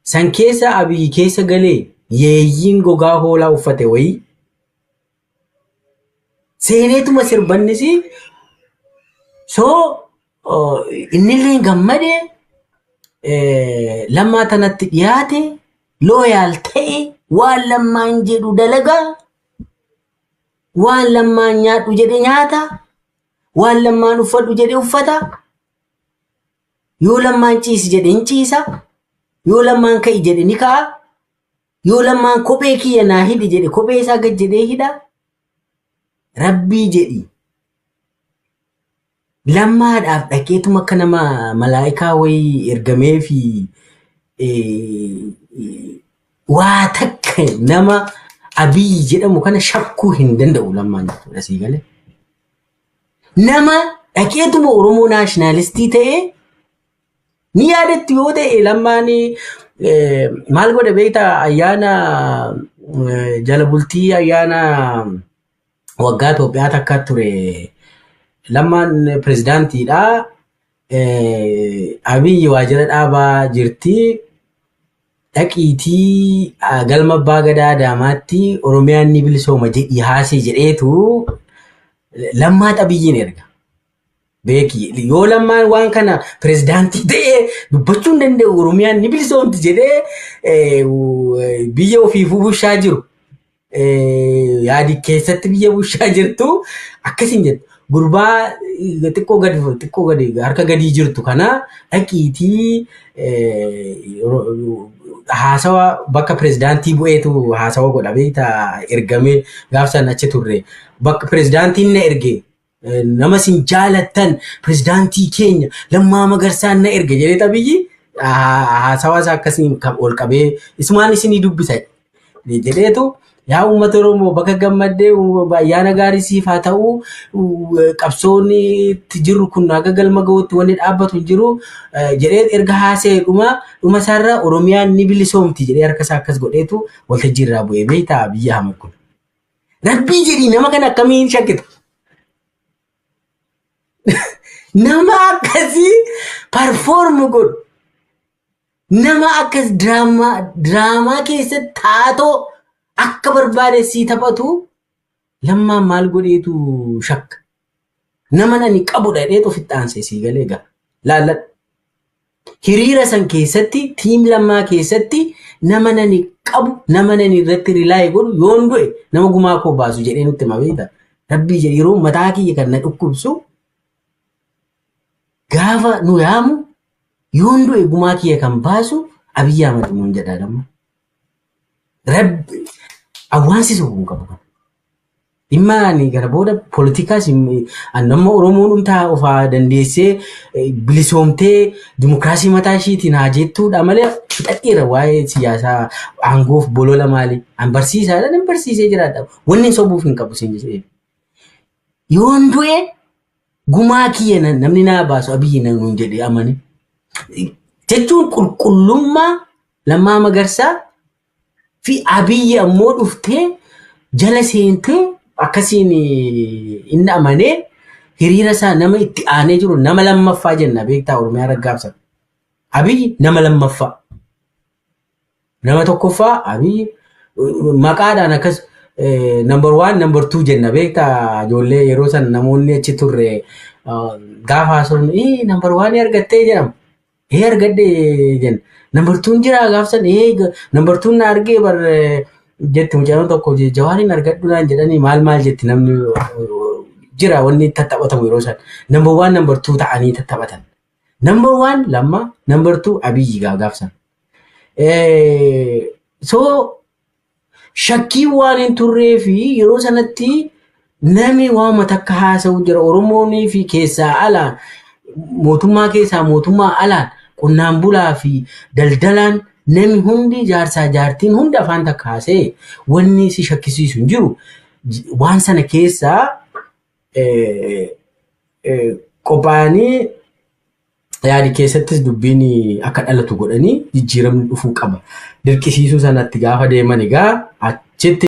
San keessa Abiyyi keessa galee yeeyyiin gogaa hoolaa uffate wayii seeneetuma sirbannis soo innillee gammade, Lammaa tanatti dhiyaate, loyal ta'e, waan Lammaan jedhu dalagaa, waan Lammaan nyaadhu jedhe nyaata, waan Lammaan uffadhu jedhe uffata, yoo Lammaan ciisi jedhe hin ciisa, yoo Lammaan ka'i jedhe ni ka'a, yoo Lammaan kophee kiyya naa hidhi jedhe kophee isaa gad jedhee hidha. Rabbii jedhi. Lammaadhaaf dhaqeetuma akka nama malaayikaa wayii ergamee fi waa takka nama Abiyyi jedhamu kana shakkuu hin danda'u Lammaan jechuudha, sii galee. Nama dhaqeetuma Oromoo nationalist ta'ee ni yaadattu yoo ta'e, Lammaan maal godhe beektaa? Ayyaana jala bultii ayyaana waggaa Itoophiyaa takka ture. Lammaan pirezidaantiidha. Abiyyi waajjira dhaabaa jirti. Dhaqiitii galma Abbaa Gadaa Adaamaatti "Oromiyaan ni bilisooma" jedhii haasee jedheetu Lammaa Abiyyiin erga. Beeki, yoo Lammaan waan kana pirezidaantii ta'ee dubbachuu hin danda'u, "Oromiyaan ni bilisoomti" jedhee biyya ofiifuu bushaa jiru. Yaadi keessatti biyya bushaa jirtu akkasiin jettu. Gurbaa xiqqoo gadi harka gadii jirtu kana dhaqiitii haasawa bakka pirezidaantii bu'eetu haasawa godha beektaa, ergamee gaaf san achi turre. Bakka pirezidaantiin na erge, nama isin jaalattan, pirezidaantii keenya Lammaa Magarsaan na erge jedhee Abiyyi haasawa isaa akkasiin ol qabee isumaan isinii dubbisa jedheetu, "Yaa uummata Oromoo, bakka gammaddee ayyaana gaarii siif haa ta'u, qabsoon itti jirru kun haga galma gahuutti wanni dhaabbatu hin jiru" jedhee erga haasa'e, dhuma dhuma isaarra "Oromiyaan ni bilisoomti" jedhee harka isaa akkas godheetu waltajjii irraa bu'ee beektaa Abiyyi Ahmad kun. Rabbii jedhii, nama kana akkamiin shakkita? Nama akkasii perform godhu. Nama akkas diraamaa keessatti taatoo akka barbaade sii taphatu Lammaan maal godheetu shakka? Nama nani qabudha jedheetu ofitti aansee sii galee egaa. Laalladhu. Hiriira san keessatti, team Lammaa keessatti, nama nani qabu, nama nani irratti rely godhu, yoon du'e nama gumaa koo baasu jedhee nutti hima beektaa. Rabbii jedhe, yeroo mataa kiyya kan na dhukkubsu gaafa nu yaamu, "Yoon du'e gumaa kiyya kan baasu Abiyyi Ahmad" nuun jedha Lamma. Rabbi awwaansisu kun qabu kan. Dhimma ani gara booda poolitikaas nama Oromoon dhumtaa ofaa dandeessee bilisoomtee dimokiraasii mataa ishiitiin haa jettuudha malee fixadheera waa'ee siyaasaa, aangoof bolola maali. An barsiisaadha, nan barsiisee jiraadha. Wanni hin sobuuf hin qabu siin jedhee. Yoon du'e gumaa kiyya namni naa baasu Abiyyi nuun jedhee amane. Jechuun qulqullummaa Lammaa Magarsaa fi Abiyyi ammoo dhuftee jala seentee akkasiin inni amanee hiriira isaa nama itti aanee jiru, nama lammaffaa jenna beektaa Oromiyaa raggaabsan. Abiyyi nama lammaffaa. Nama tokkoffaa Abiyyi maqaadhaan akkas number one, number two jenna beektaa. Ijoollee yeroo san namoonni achi turre gaafa haasofnu, "Number one argattee" jedhama. "Ee, argadhe" jenna. "Number two jira gaaf san." "Ee, number two na argee bar" jetti mucaan tokko. "Jawaariin argadhu naan jedhanii" maal maal jetti. Namni jira wanni tattaphatamu yeroo san. Number one, number two ta'anii tattaphatan. Number one Lamma, number two Abiyyi gaaf san. So shakkii waan hin turree fi yeroo sanatti namni waama takka haasa'u jira. Oromoonii fi keessaa alaan, mootummaa keessaa mootummaa alaan, qonnaan bulaa fi daldalaan, namni hundi, jaarsaa jaartiin hundi afaan takka haasa'e, wanni si shakkisiisu hin jiru. Waan sana keessaa qophaa'anii yaadi keessattis dubbiin akka dhalatu godhanii jijjiiramni dhufuu qaba. Dirqisiisuu sanatti gaafa deeman egaa achitti